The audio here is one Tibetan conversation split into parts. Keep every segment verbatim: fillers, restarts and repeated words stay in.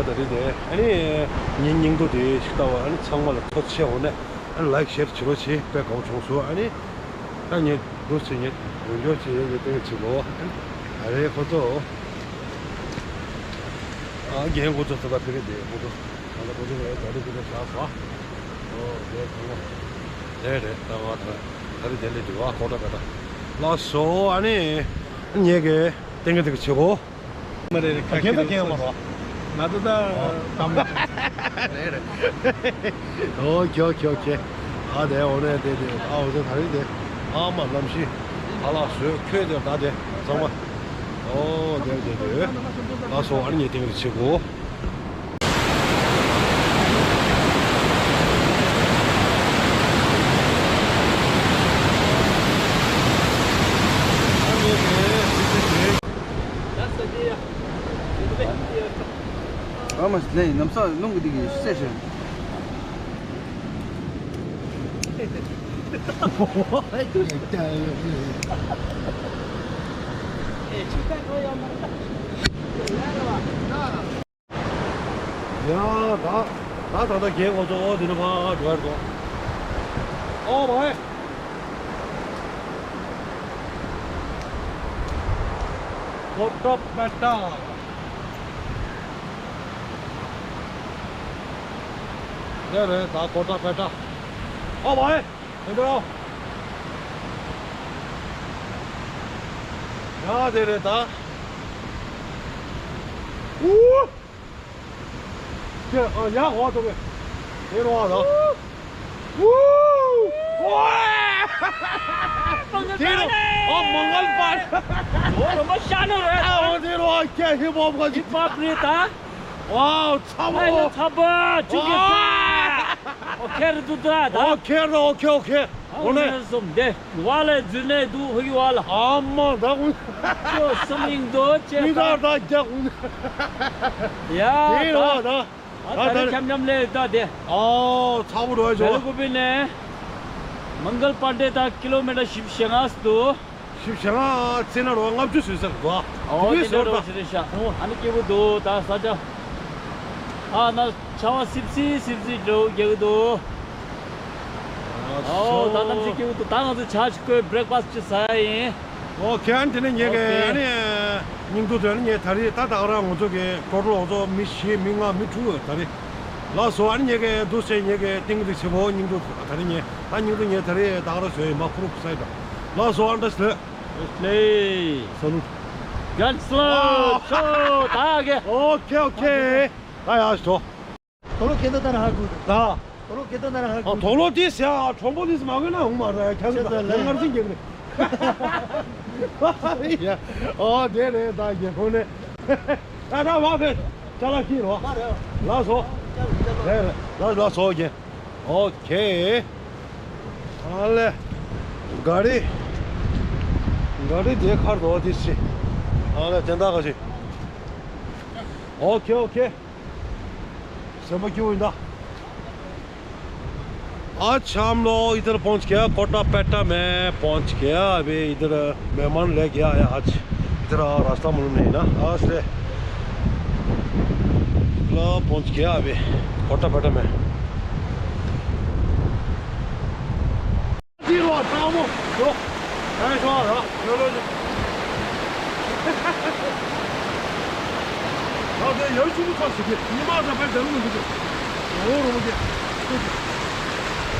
ད་རེས་དེ་ཨ་ནི་ངའི་སྙིང་དོ་དེ་ཞིག་ལྟ་བ། ཨ་ནི་ཚང་མ་ལ་ཐུགས་རྗེ་ཆེ། འོ་ནས་ཨ་ནི་ལའིཀ་ཤེར་བྱེད་རོགས་བྱེད། དཔེ་དགའ་བོ་བྱུང་སོང་། ཨ་ནི་ད་ངས་འདུག་ཟེར། ངས་འོས་སྦྱོར་བྱེད་ཡས་ཀྱི་སྟེང་བྱེད་གོ། ཨ་རེ་ཁོ་ཚོ། ཨ་རྒན་ཁོ་ཚོ་ད་ལྟ་ཕེབས་ཀྱི་འདུག་ཁོ་ཚོ་ད་ལྟ་ཁོ་ཚོ་ལ་ད་རེས་ཁོ་ཚོ་བཞག་པ། ཨོ་དེ་ཚང་མ་དེ་རེད། ད་བ་ད་ད་རེས་དེ་ལས་འདི་བ་ཀོ་ཊ་པེ་ཊ་ལ་སོ། ཨ་ནི་ངས་ཀྱི་སྟེང་གི་དེ་གི་བྱེད་གོ། མ་རེད་རེད། ཁ་རྒན་ད་ཁྱེད་རྒན་མ་རོ། ང་ད་ད་གཏམ་རེད་རེད། ཨོ་ཁེ་ཨོ་ཁེ་ཨོ་ཁེ། ཨ་དེ་འོ་ནས་དེ་དེ་ཨ་འོ་དེ་ད་རེས་དེ་ཨ་མ་ལམ་ཤི་ཨ་ལ་བཟོས་ཁྱོད་དེ་ད་དེ་ཚང་མ། ཨོ་དེ་དེ་དེ་ལ་སོ། ཨ་ནི་ངས་སྟེང་གི་བྱེད་གོ། ཨ་མ་ལེ་ནམ་ས་རླུང་གི་དེ་གི་སེ་ཤེ། ཡ་ད་ད་ད་ད་རྒན་ཁོ་ཚོ་ཨོ་དེ་ནས་ཕར་འགྲོ་ཡར་འགྲོ། ཨོ་བྷའི། ཀོ་ཊ་པེ་ཊ། དེ་རེད་ད་ཀོ་ཊ་པེ་ཊ། ཨོ་བྷའི། དེ་འགྲོ། ཡ་དེ་རེད་ད། ཨུ། ཀྱེ། ཨ་ཡ་ཧོ་ཏོ་ཀེ། དེ་རོ་ཨ་ད། ཝུ། ཝ། དེ་རོ། ཨ་མང་གལ་པར། ཨོ་རོ་མ་ཤ་ནོ་རེད། ཨ་ཨོ་དེ་རོ་ཨ་ཀྱེ་ཧིབ་ཧོབ་ག་ཅི། ཧིབ་ཧོབ་རེད་ད། ཝའོ་ཚ་བོ། ཨ་ཡ་ཚ་བོ་ཅུ་ཀེ་ས། ཨོ་ཁེ་རེད་འདུག་ད་ད། ཨོ་ཁེ་རོ་ཨོ་ཁེ་ཨོ་ཁེ། ཨོ་ནེ། སོམ་དེ། ཝ་ལེ་རྫུན་ནེ་འདུག་ཧུ་གི་ཝ་ལ། ཨ་མ་ད་ཀུན། ཅོ་སམ་ལིང་དོ་ཅེ་མི་ད་ད་ད་རྒྱག་ཀུན། ཡ་དེ་ད། རོ་ད། ཨ་ད་ད་རེ་ད་ཁྱམ་ཁྱམ་ལེ་ད་དེ། ཨོ་ཚ་བོ་རོ་ད་ཅོ། རེ་ཀུ་པི་ནེ། མང་གལ་པན་ཌེ་ད་ཀི་ལོ་མི་ཊར་བཞི་བཅུ་ཞེ་ལྔ་འདུག་བཞི་བཅུ་ཞེ་ལྔ་རྩེ་ན་རོ་ལྔ་བཅུ་ཟོས་ཟེར་འདུག་ཨོ་དེ་དེ་ཟོར་འདྲ་ད། བོ་ཞེ་རེ་ཤ། ཨ་ནི་སྐྱིད་པོ་འདུག་ད་ས་ཆ། ཨ་ན། ཆར་པ་སིབ་སིབ་སིབ་སིབ་འགྲོ་རྒྱག་གི་འདུག་ཨོ་ད་གནམ་གཤིས་སྐྱིད་པོ་འདུག་ད་ང་ཚོ་ཇ་ཞིག་བསྐོལ་བྷི་རེག་ཕ་སི་ཅིག་ཟ་ཡ་ཡིན། ཨོ་ཁྱེད་དེ་ནས་ངས་ཨོ་ཀེ། ཨ་ནི་སྙིང་སྡུག་དོན་ངས་ད་རེས་ད་ད་ག་རང་ང་ཚོ་གི་ཊོ་ཊལ་ང་ཚོ་མི་བཞི་མི་ལྔ་མི་དྲུག་ད་རེས་ལ་སོ། ཨ་ནི་ངས་ཀྱི་འདུག་སེ་ངས་ཀྱི་ཏིང་ཏིག་ཆེ་བོ་སྙིང་སྡུག་ད་རེས་ངས་ད་སྙིང་སྡུག་ངས་ད་རེས་ད་ག་རང་བཟོས་ཡིན་མ་ཁུ་རུ་ཁུ་སའི་ད་ལ་སོ། ཨ་འདྲ་ཞིག་ལས་ལས་སོ་ལུ་གན་སོ་ཨ་ཆོ་ད་གེ། ཨོ་ཁེ་ཨོ་ཁེ། ད་ཡ་ཞོ། དོ་ལོ་ཁེ་ད་ད་ན་ཧ་གུ་ད། དོ་ལོ་ཁེ་ད་ད་ན་ཧ་གུ། ཨ་དོ་ལོ་དེ་ཟེར་ཨ་གྲོང་པོ་དེ་ཟེར་མ་གོ་ན་འོང་མ་ར་ཁྱ་ཟེར་ད་ཁྱེད་ཚོ་ལ་ངར་ཟིན་རྒྱག་རེད། ཡ་ཨོ་དེ་རེད་ད་རྒྱལ་ཁོ་ནས། ད་ད་བ་ཕེ་ཅ་ལག་ཁྱི་རོ། ལ་སོ། རེད་རེད་ལ་ལ་སོ་རྒྱལ། ཨོ་ཁེ། ཨ་ལེ། ག་རི། ག་རི་དེ་ཁར་དོ་དེ་སི། ཨ་ལེ་དེ་འདྲ་ག་ཞིག་ཨོ་ཁེ་ཨོ་ཁེ། སེམས་པ་སྐྱིད་པོ་ཡིན་ད། आज हम लोग इधर पहुंच गया, कोटा पेटा में पहुंच गया। अभी इधर मेहमान ले गया है आज। इधर रास्ता मालूम नहीं ना, आज से पहुंच गया अभी कोटा पेटा में। ད་དེ་ཡར་ཆུང་པོ་ཚ་ཞིག་གི་ཉི་མ་ཚ་པའི་འདམ་ལ་འདུག་གི། འོ་རོ་གི།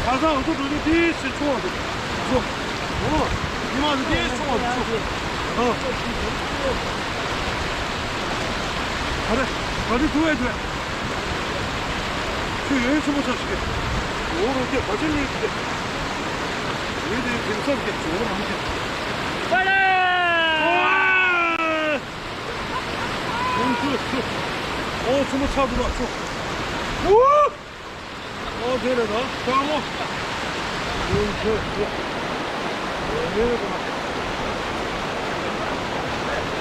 ཁ་སང་ང་ཚོ་འགྲོ་དུས་དེའི་ཕྱིར་ཆུང་བ་འདུག་ཚོ། འོ། ཉི་མ་ཚ་དེའི་ཆུང་བ་འདུག་ཚོ། ཨ། ག་རེ་ག་རེ་ཐུག་ཨེ་ཐུག་ཨེ། ཁྱོད་ཡོན་ཆུང་པོ་ཚ་ཞིག་གི། འོ་རོ་གི་བ་ཅན་ལས་གི། ཡོན་དེ་དེང་སང་གི་འོ་རོ་མང་གི། པ་ལེ། ཨོ་ཆུ་མོ་ཆགས་འདུག་ལགས་སོ། ཨོ་དེ་རེད་ད་ལྕགས་མོ། ཨོ་ཆུ་ཆུ། ཨོ་རེད་ད།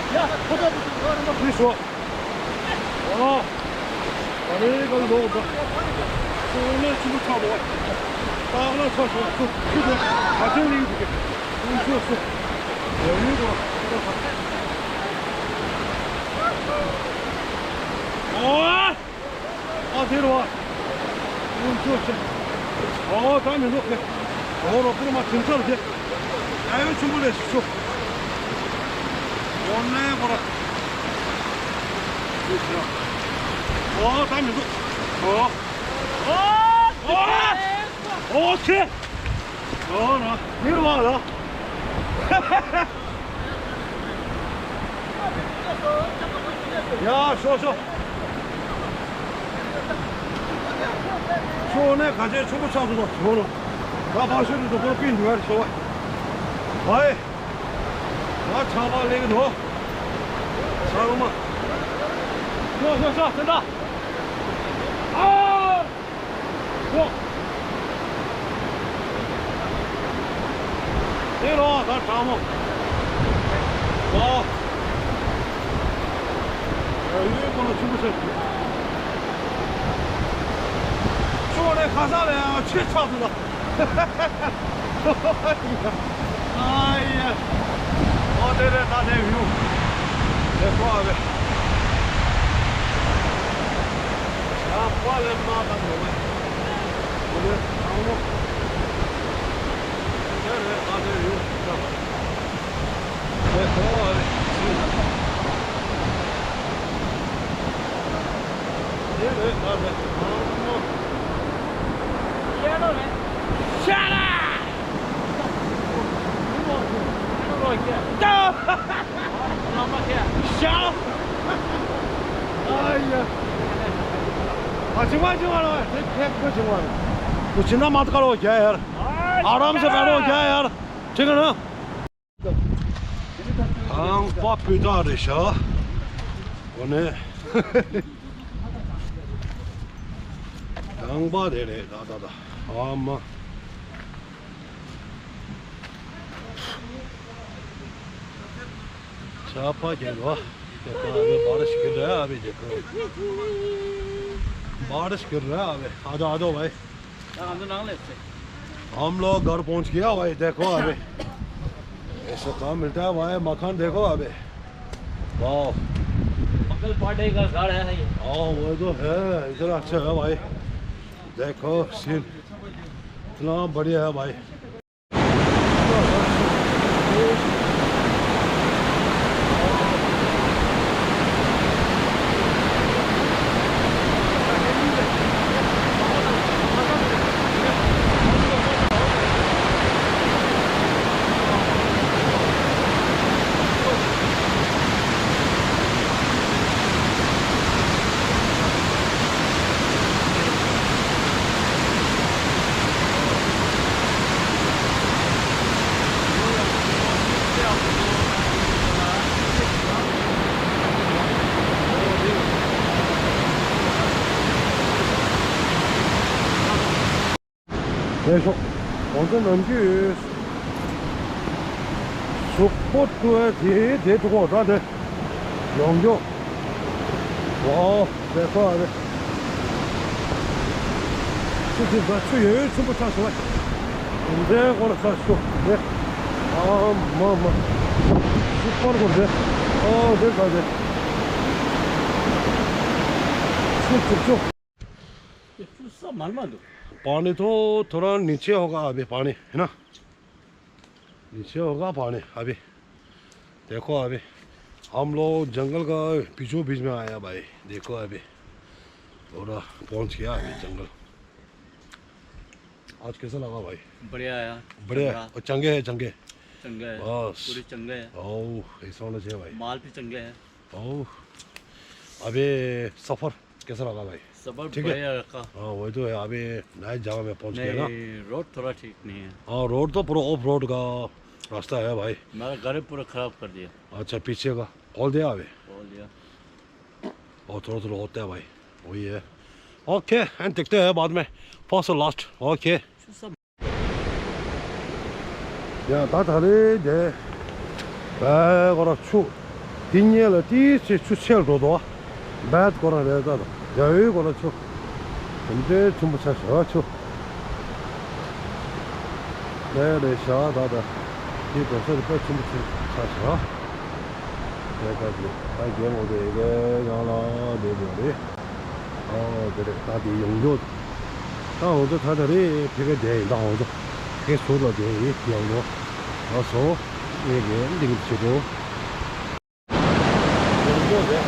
ཡ་ཁོ་ཚོ་ཁོ་ཚོ་ཁོ་ཚོ། ཨོ་ཨ་རེ་ག་ལོག་ད། ཨོ་ལེ་ཆུ་མོ་ཆགས་འདུག་ལགས་ལགས་ཆུ་ཆུ་ཆུ་ཆུ་ཆུ་ཆུ། ཨོ་ཆུ་ཆུ། ཨོ་ཡོད་ད། ཨོ། དེ་རུ་བ། ཡོང་ཆོག་ཆེ། ཨོ་ད་མི་འདུག་ནས། ཨོ་རོ་པུར་མ་དེང་སར་དེ། ཡ་ཡོ་ཆུང་པོ་ལས་སུ། ཨོ་ནས་གོ་ར། ཨོ་ད་མི་འདུག་ཨོ། ཨོ། ཨོ་ཆེ། ཨོ་ན། དེ་རུ་བ་ལ། ཡ་ཤོག་ཤོག་ཤོག་ནས་ག་ཚོད་ཆུང་པོ་ཆགས་འདུག་ད་ཞོག་ལོ། ད་ཕར་ཤོག་འདུག་ད་པིན་འདུག་ཡར་ཤོག་བ། ཧའི། ད་ཆགས་པ་ལེགས་འདུག་ཆགས་མ། ཤོག་ཤོག་ཤོག་དེ་འདྲ། ཨ། ཨོ། དེ་རོ་ད་དྲང་མོ། ཨོ། ཡ་ཡོད་ཁོ་ན་ཆུང་པོ་ཆགས་ཀྱི། ཆུ་རེ་ཁ་ས་ལ་ཡང་ཆེ་ཆགས་སོང་ད། ཨ་ཡ། ཨོ་དེ་རེད་ད་དེ་ཡུ། དེ་ཁོ་ཨ་རེད། ཡ་ཁོ་ལེ་མ་དང་ནོ་མེ། དེ་རེད་དྲང་མོ། དེ་རེད་ད་དེ་ཡུ། དེ་ཁོ་ཨ་རེད། དེ་རེད་ད་དེ་དྲང་མོ། Shut up! Shut up! Shut up! ཨ་ཡ། ཨ་ཅི་མ་ཅི་མ་རོ། དེ་ཁེག་པོ་ཅི་མ་རོ། ཁོ་ཅི་ན་མ་ཐག་རོ་རྒྱ་ཡར། ཨ་རམ་སེ་བ་རོ་རྒྱ་ཡར། ཁྲིག་ན། ཁང་པ་སྤུས་དག་རེད་ཤག་འོ་ནས། ཁང་པ་དེ་རེད་ད་ད་ད། ཨ་མ། ཆ་པ་རྒྱལ་བ། དེ་ཁ་ཨ་བེ་བར་ཤི་ཀི་ར་ཨ་བེ་དེ་ཁ། བར་ཤི་ཀི་ར་ཨ་བེ། ཨ་དོ་ཨ་དོ་བའི། हम लोग घर पहुंच गया भाई, देखो अभी। ऐसा काम मिलता है भाई, मकान देखो अभी। वाह। मंगल पांडे का घर है ये। हाँ, वो तो है, इतना अच्छा है भाई। देखो सीन, इतना बढ़िया है भाई। ལས་ཤོག་གོང་ཚད་ནམ་རྒྱུན་གཟུགས་པོ་བཀྲུ་བའི་དེའི་དེ་འདུག་གོ་ད་དེ་ཡོང་རྒྱུ། ཝའོ་དེ་ཁོ་ཨ་རེད། ཆུ་དེ་ད་ཆུ་ཡོད་ཡོད་ཆེན་པོ་ཆགས་སོང་བ། འདྲའི་སྐོར་ལ་ཆགས་སོང་དེ། ཨ་མ་མ། ཆུ་སྐོར་སྐོར་དེ། ཨོ་དེ་ད་དེ། ཆུ་ཆུ་ཆུ། ये फुल सब मालूम है तो। पानी तो थोड़ा नीचे होगा अभी, पानी है ना, नीचे होगा पानी अभी। देखो अभी हम लोग जंगल का बीचों बीच में आया भाई, देखो अभी पूरा पहुंच गया अभी जंगल। आज कैसा लगा भाई? बढ़िया यार। बढ़िया। चंगा। और चंगे है, चंगे। चंगा है। बस। पूरी चंगा है। ओ, ऐसा होना चाहिए भाई। माल भी चंगा है। ओ, अभी सफर कैसा लगा भाई? सफर ठीक है? बढ़िया रखा। हाँ, वही तो है। अभी नए जगह में पहुंच गए ना। नहीं, रोड थोड़ा ठीक नहीं है। हाँ, रोड तो पूरा ऑफ रोड का रास्ता है भाई। मेरा गाड़ी पूरा खराब कर दिया। अच्छा, पीछे का खोल दिया अभी? खोल दिया। और थोड़ा थोड़ा होता है भाई, वही है। ओके, एंड देखते हैं बाद में। फर्स्ट और लास्ट। ओके। ཡ་ད་ད་རེས་དེ་བའི་སྐོར་ཆུ་དེ་སྔོན་ལ་ཏིས་ཆེ་ཆུ་ཆེར་འགྲོ་འདུག་བའི་སྐོར་རེད་ད་དང་ཡ་ཡོའི་སྐོར་ཆུ་དེ་འདྲའི་ཆེན་པོ་ཆགས་ཤག་ཆུ་དེ་རེད་ཤག་ད་ད་དེ་གོ་ས་དེ་དཔེ་ཆེན་པོ་ཆེ་ཆགས་ཤག་དེ་ད་དེ་ད་རྒན་འོ་དེ་ཡི་གེ་ཡང་ལ་དེ་དེ་རེད། ཨོ་དེ་རེད། ད་དེ་ཡོང་འགྲོ། ད་འོང་ཚོ་ད་ད་རེད། ཕ་གི་དེ་ཡིན། ད་འོང་ཚོ་ཕ་གི་ཟུར་ལ་དེ་ཡིན། ཡོང་འགྲོ། ཨོ་སོ། ངས་གི་འདི་གི་བྱེད་འགྲོ། ཡོང་འགྲོ་རེད།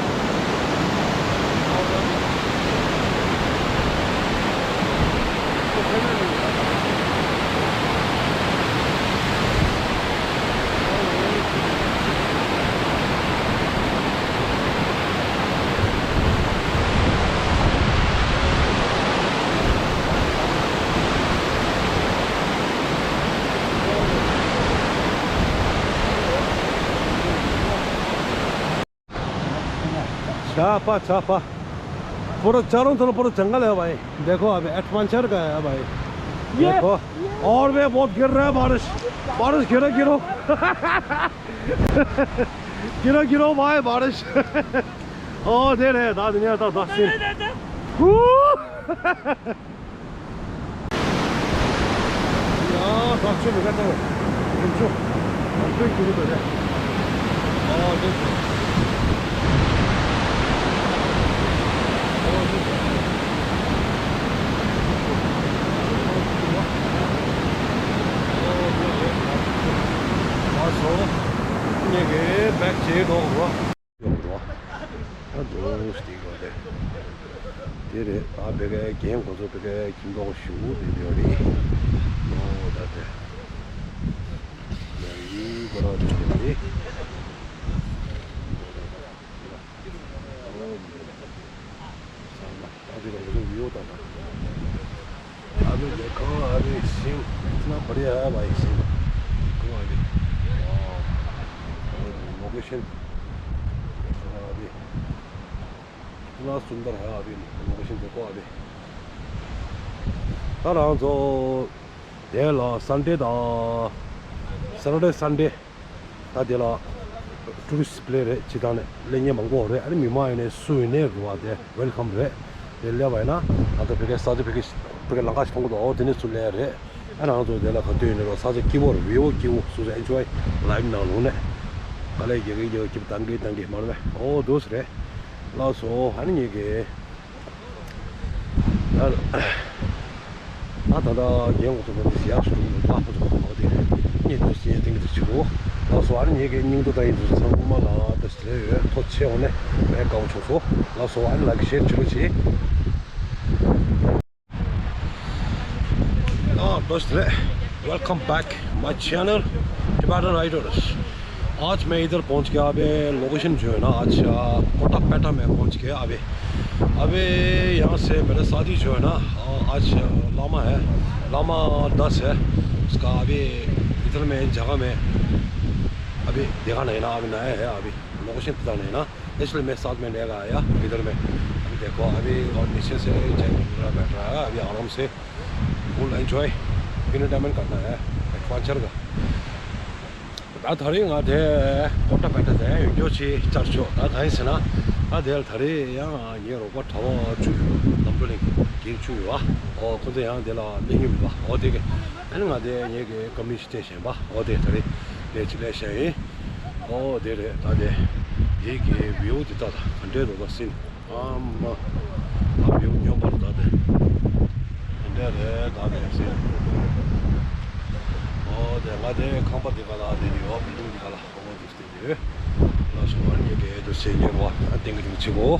छापा छापा। पूरा चारों तरफ पूरा जंगल है भाई। देखो अभी एडवेंचर का है भाई। ये देखो। और भी बहुत गिर रहा है बारिश। बारिश गिरो गिरो। गिरो गिरो भाई बारिश। ओ दे रहे दाद नहीं आता दस दिन। ཡ། ད་ཆུ་མི་ག་ད་རིམ་ཆུ་ཡང་ཕུན་གྱི་རུ་དོ་རེད། ཨོ་དེ་ཨོ་དེ་ཨོ་དེ་ཨ་སོ་ངེད་ཀྱི་བེག་ཅིག་འགྲོ་དགོས། ཡོང་འགྲོ། ཨ་འགྲོ་སྟེ་འགྲོ་དེ། དེ་རེད། ཨ་བེ་གའི་རྒན་ཁོ་ཚོ་བེ་གའི་ཁྱིམ་ཐོག་ཞུགས་དེ་འདྲ་རེད། ཨོ་ད་དེ། ཡ་ཡི་ཁོ་རང་དེ་རེད། ཨོ་ད་དེ་རང་ཚོ་ཡོད་ད་ད། अभी देखो, अभी सीन कितना बढ़िया है भाई, सीन। देखो अभी, वाह, लोकेशन देखो अभी, कितना सुंदर है अभी, लोकेशन देखो अभी। ད་རང་ཚོ་དེ་ལ་སན་ཌེ་དང་སེ་ཊར་ཌེ་སན་ཌེ། ད་དེ་ལ་ཊུ་རི་སི་ཊི་པི་ལེ་སི་རེད། སྤྱིར་བཏང་ནས་སླེབས་མཁན་མང་པོ་རེད། ཨ་ནི་མི་མང་ཡིན་ནའི་སུ་ཡིན་ནའི་རེད་བ། དེ་ཝེལ་ཀམ་རེད། དེ་སླེབས་པ་ཡིན་ན་ང་ཚོ་བོད་སྐད་ས་ཆ་བོད་སྐད་བོད་སྐད་ལམ་ཁ་ཞིག་མཐོང་གི་འདུག་འོ་དེ་ནས་སུ་སླེབས་རེད། ཨ་ནང་ཚོ་དེ་ལ་ག་དུས་ཡིན་ནའི་ས་ཆ་སྐྱིད་པོ་རེད། བིའུ་སྐྱིད་པོ། སུ་སུ་ཨེན་ཇོའི་ལའིབ་ནང་ལོགས་ནས་དཀའ་ལས་རྒྱག་གི་རྒྱག་གི་བཏང་གི་བཏང་གི་མ་རེད་པས། འོ་འདུག་སེ་རེད། ལགས་སོ། ཨ་ནི་ངེད་ཀྱི། ད་ད་ད་རྒན་འོ་ཚོ་གོ་དེ་ཡག་སུ་འགྲོ་གི་འདུག་ད་ཁོ་ཚོ་གོ་དེ་ངས་དུས་ཚོད་ཏིང་གི་དུ་ཆུ་བོ། ལགས་སོ། ཨ་ནི་ངེད་ཀྱི་སྙིང་དུ་ད་ཡིན་དུས་ཚང་མ་ལ་ད་ཞེ་ཡོད་ཐོ་ཆེ་འོ་ནས་བས་དགའ་བོ་བྱུང་སོ། ལགས་སོ། ཨ་ནི་ལ་གི་ཤེར་བྱེད་རོགས་བྱེད། हाँ दोस्त रे, welcome back my channel Tibetan Riders। आज मैं इधर पहुंच गया। अभी लोकेशन जो है ना, आज कोटा पेटा में पहुंच गया। अभी अभी यहाँ से मेरे साथी जो है ना, आज लामा है, लामा दस है। उसका अभी इधर में जगह में अभी देखा नहीं ना, अभी नया है, अभी लोकेशन पता नहीं ना। इसलिए मैं साथ में लेकर आया इधर में। अभी देखो, अभी और नीचे से जय बैठ रहा है। अभी आराम से फुल एंजॉय, एंटरटेनमेंट करना है एडवेंचर का। ད་ད་རེས་ང་དེ་ཀོ་ཊ་པེ་ཊ་དེ་ཡོང་རྒྱུ་ཅིག་བཅར་ཆོག་ད་གང་ཡིན་ཟེར་ན། ད་དེ་ལ་ད་རེས་ཡང་ངའི་རོགས་པ་གྲྭ་པ་བཅུ་ལམ་འགྲོ་གླིང་རྒན་བཅུ་ཡོད་པ། ཨོ་ཁོ་ཚོ་ཡང་དེ་ལ་སླེབས་མྱོང་མེད་པ། ཨོ་དེ་གི་ཨ་ནི་ང་དེ་ངའི་གི་ཀ་མི་ཤི་སྟེ་བཞེངས་པ། ཨོ་དེ་ད་རེས་ལས་ཅིག་ལས་བཞེངས་ཡིན། ཨོ་དེ་རེད། ད་དེ་དེ་གི་བིའུ་དེ་ད་ད་ག་འདྲས་འདུག་ད་སིན། ཨ་མ། ཨ་བིའུ་སྙོམས་པར་ད་དེ་དེ་འདྲས་རེད། ད་དེ་སིན། ཨོ་དེ་ང་དེ་ཁང་པ་དེ་ག་ལ་དེ་ཡོད། བིལ་ཌིང་དེ་ག་ལ། ཨོ་དེ་སྟེ་དེ་ལ་སོ་བར་ཉེ་གེ་དུ་སེ་ཉེ་རུ་བ་ཏིང་གི་ཏིང་ཆི་གོ།